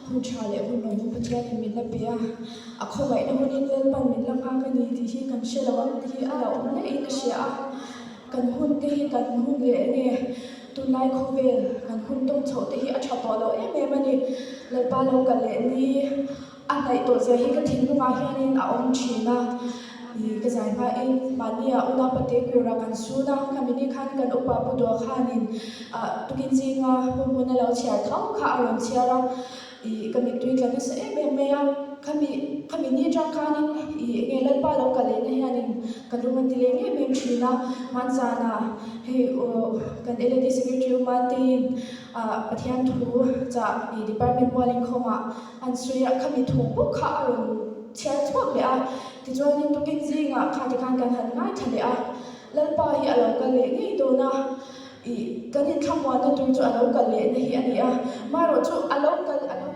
Hun tha leh hun lawmawm Pathianin min la pe a, a khawngaihna hunin Lalpan min la nghak a ni tih hi kan hre lo ang tih hi a lo awm hlein ka hria a. Kan hun te hi kan hun leh eng nge tunlai khawvel kan hun tawng chhoh te hi a tha tawh lo em em a ni. Lalpa lo kal leh ni a hnaih tawh zia hi ka thinlungah hianin a awm thin a. Ih ka zai hmain mahnia unaupa te kura kan sun a, khami ni khan kan upa Pu Dua khanin ah tukin zinga Pu Hmuna lo chhiar tho kha a rawn chhiar a, ih ka mittui tla nasa em em mai a, khami khami ni atang khanin ih eng nge Lalpa lo kal lehna hianin ka lung a ti leng em em thin a, hmanzanah hei aw kan LAD Secretary Uma teiin ah Pathian thu chah ih Department mual inkhawmah an sawi a, khami thu bawk kha a rawn chhiar chhuak leh a. Tichuanin tukin zingah kha tikhan kan han ngaithla leh a, Lalpa hi a lo kal leh ngei dawn a, ih kan inthlamuanna tur chu a lo kal lehna hi a ni a, marawh chu a lo kal a lo kal.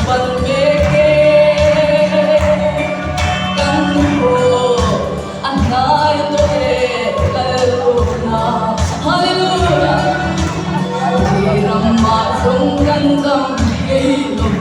pan mek e. Kan haw a hnai tawh e kal pawhna. Hallelujah! Lei ramah zawng kan dam thei lo.